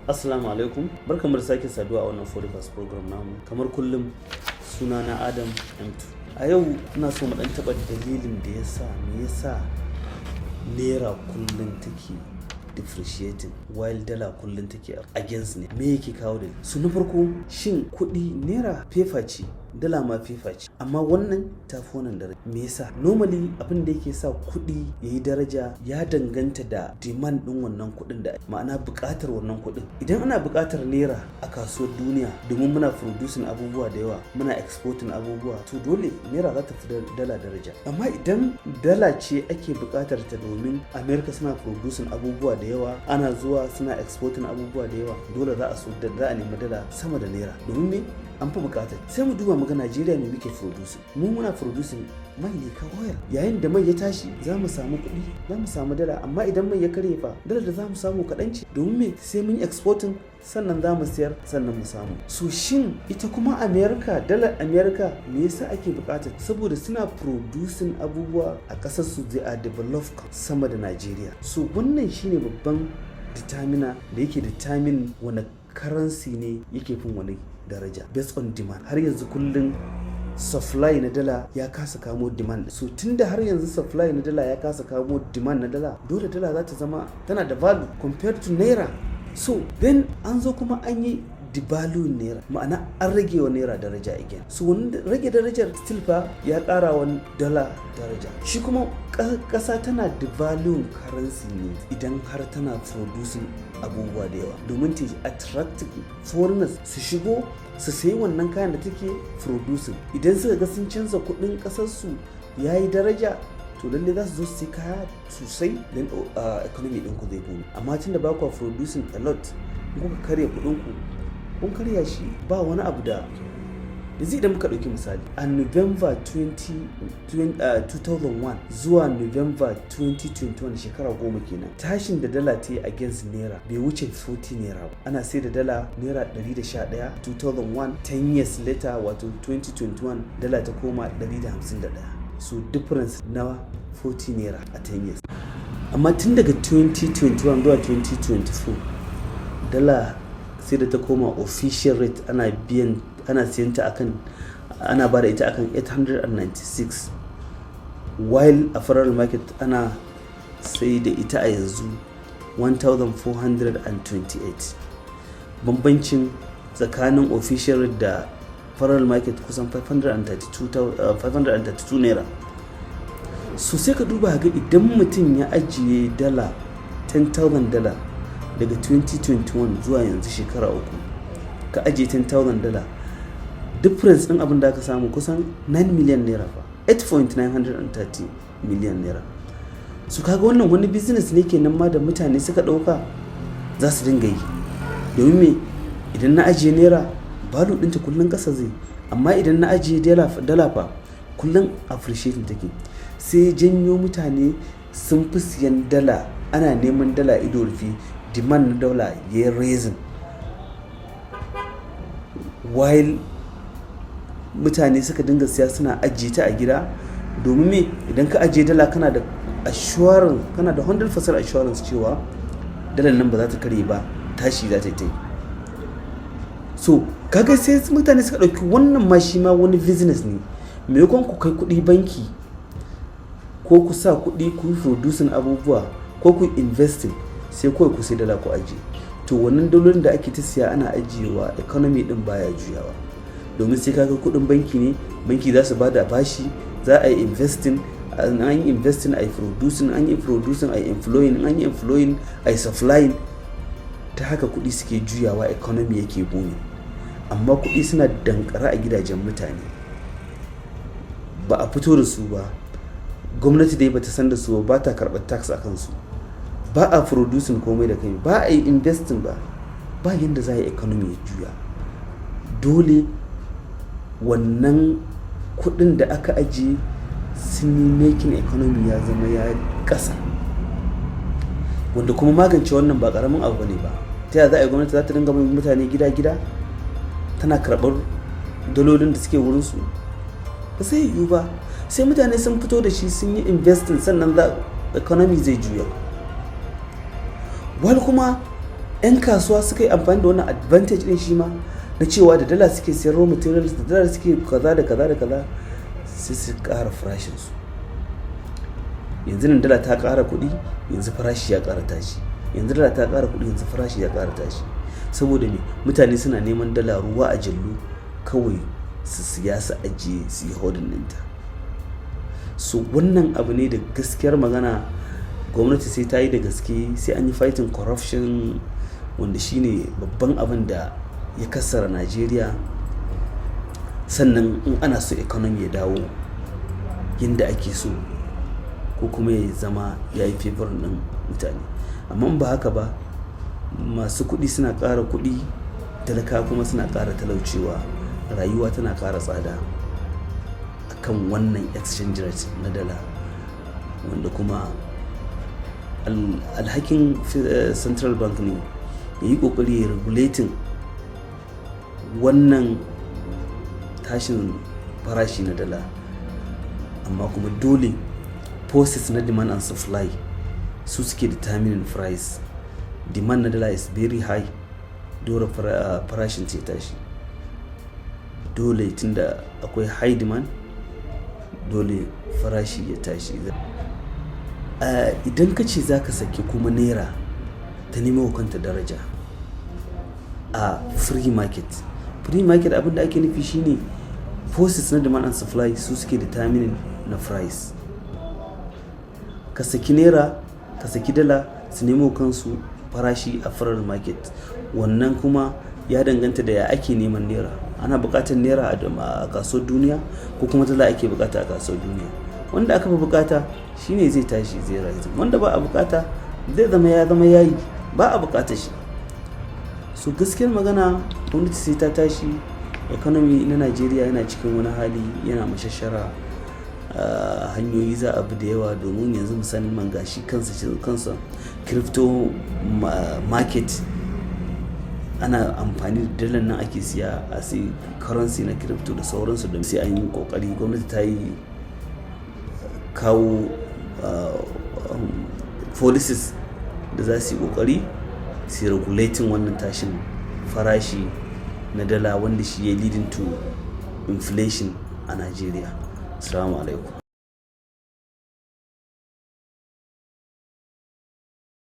Assalamu alaikum, barkamu da sake saduwa a wannan Forecast program namu. Kamar kullum, sunana Adam M2. A yau ina so mu dan taɓa dalilin da yasa, me yasa naira kullum take depreciating while dala kullum take against ne, me yake kawo dalili? So na farko, shin kuɗi naira paper ce, dala ma paper ce, amma wannan tafi wannan daraja, me yasa? Normally abin da yake sa kuɗi ya yi daraja ya danganta da demand ɗin wannan kuɗin, da ma'ana buƙatar wannan kuɗin. Idan ana buƙatar naira a kasuwar duniya, domin muna producing abubuwa da yawa, muna exporting abubuwa, to dole naira za ta fi dala daraja. Amma idan dala ce ake buƙatar ta, domin America suna producing abubuwa da yawa, ana zuwa suna exporting abubuwa da yawa, dole za a so za a nemi dala sama da naira. Domin me? An fi buƙatar. Sai mu duba muga Najeriya, me muke producing? Mu muna producing mai ne ka oil. Yayin da mai ya tashi, za mu samu kuɗi, za mu samu dala. Amma idan mai ya karye fa, dala da za mu samu kaɗan ce. Domin me? Sai mun exporting, sannan za mu sayar, sannan mu samu. So shin ita kuma America, dalar America, me yasa ake buƙatar? Saboda suna producing abubuwa a ƙasar su, they are developed sama da Najeriya. So wannan shine babban determiner da yake determine wani currency ne yake fin wani daraja, based on demand. Har yanzu kullum supply na dala ya kasa kamo demand. So tunda har yanzu supply na dala ya kasa kamo demand na dala, dole dala za ta zama tana da value compared to naira. So then an zo kuma an yi devaluing naira, ma'ana an rage wa naira daraja again. So wani rage darajar still fa ya kara wa dala daraja. Shi kuma ƙasa tana devaluing currency ne idan har tana producing abubuwa da yawa, domin ta attractive foreigners su shigo su sayi wannan kayan da take producing. Idan suka ga sun canza kuɗin ƙasarsu ya yi daraja, to lalle za su zo su sai kaya sosai, don economy ɗinku zai boom. Amma tun da ba ku producing a lot, in kuka karya kuɗin ku, kun karya shi, ba wani abu da yanzu. Idan muka ɗauki misali, a November 2001 zuwa November 2021, shekara 10 kenan, tashin da dala ta yi against naira bai wuce 40 naira ba. Ana sai da dala naira 111 2001, 10 years later, wato 2021, dala ta koma 151. So difference na 40 naira a 10 years. Amma tun daga 2021 zuwa 2024, dala sai da ta koma official rate, ana biyan, ana siyan ta akan, ana ba da ita akan 896, while a parallel market ana sai da ita a yanzu 1428. Bambancin tsakanin official rate da parallel market kusan 532 naira. So sai ka duba ga idan mutum ya ajiye dala 10,000 dala daga 2021 zuwa yanzu, shekara 3, ka ajiye 10,000 dala, difference din abin da aka samu kusan 9 million naira fa, 8.930 million naira. Su kaga wannan wani business ne kenan ma da mutane suka ɗauka za su dinga yi. Domin me? Idan na ajiye naira, value ɗinta kullum ƙasa zai, amma idan na ajiye dala fa, kullum appreciating take. Sai janyo mutane sun fi siyan dala, ana neman dala ido rufe, demand na dala ya raising, while mutane suka dinga siya suna ajiye ta a gida. Domin me? Idan ka ajiye dala, kana da assurance, kana da 100% assurance cewa dalar nan ba za ta karye ba, tashi za ta yi. So kaga sai mutane suka ɗauki wannan ma shi ma wani business ne. Maimakon ku kai kuɗi banki, ko ku sa kuɗi ku yi producing abubuwa, ko ku investing, sai kawai ku sai dala ku ajiye. To wannan dalolin da ake ta siya ana ajiyewa, economy din baya juyawa, domin sai kaga kuɗin banki ne, banki za su ba da bashi, za a yi investing, an yi investing a yi producing, an yi producing a yi employing, an yi employing a yi supplying. Ta haka kuɗi suke juyawa, economy yake booming. Amma kuɗi suna dankara a gidajen mutane, ba a fito da su ba, gwamnati dai bata san da su ba, ta karɓar tax a kansu, ba a producing komai da kai, ba a yi investing ba, ba yadda za a yi economy ya juya. Dole wannan kuɗin da aka ajiye sun yi making economy ya zama ya ƙasa, wanda kuma magance wannan ba ƙaramin abu ne ba. Ta yaya za a yi gwamnati za ta dinga mutane gida-gida tana karɓar dalolin da suke wurinsu? Ba sai yiwu ba. Sai mutane sun fito da shi, sun yi investing, sannan za economy zai juya. Wal kuma 'Yan kasuwa suka yi amfani da wannan advantage din shi ma na cewa da dala suke siyan raw materials, da dala suke kaza da kaza da kaza, sai su ƙara farashinsu. Yanzu nan dala ta ƙara kuɗi, yanzu farashi ya ƙara tashi. Yanzu dala ta ƙara kuɗi, yanzu farashi ya ƙara tashi. Saboda me? Mutane suna neman dala ruwa a jallo, kawai su siya su ajiye, su yi holding ɗinta. So wannan abu ne da gaskiyar magana gwamnati sai ta yi da gaske, sai an yi fighting corruption, wanda shine babban abin da ya kassara Najeriya. Sannan in ana so economy ya dawo yadda ake so, ko kuma ya zama ya yi favor ɗin mutane. Amma in ba haka ba, masu kuɗi suna ƙara kuɗi, talaka kuma suna ƙara talaucewa, rayuwa tana ƙara tsada akan wannan exchange rate na dala, wanda kuma alhakin central bank ne ya yi ƙoƙari ya regulating wannan tashin farashi na dala. Amma kuma dole forces na demand and supply su suke determining price. Demand na dala is very high, dole farashin ce tashi. Dole, tunda akwai high demand, dole farashi ya tashi. Idan ka ce za ka saki kuma naira ta nemo wa kanta daraja a free market, free market abin da ake nufi shine forces na demand and supply su suke determining na price. Ka saki naira, ka saki dala su nemo kansu farashi a farar market. Wannan kuma ya danganta da ya ake neman naira. Ana buƙatar naira a kasuwar duniya ko kuma dala ake buƙata a kasuwar duniya? Wanda aka fi buƙata shine zai tashi, zai rise. Wanda ba a buƙata zai zama ya zama yayi, ba a buƙatar shi. So gaskiyar magana, gwamnati sai ta tashi. Economy na Najeriya yana cikin wani hali, yana mashashara. Hanyoyi za a bi da yawa, domin yanzu musamman gashi kansa crypto market ana amfani da dalar nan ake siya a sai currency na crypto da sauransu. Da sai an yi kokari gwamnati ta yi kawo policies da za su yi kokari su regulating wannan tashin farashi na dala, wanda shi ya leading to inflation a Najeriya. Assalamu alaikum.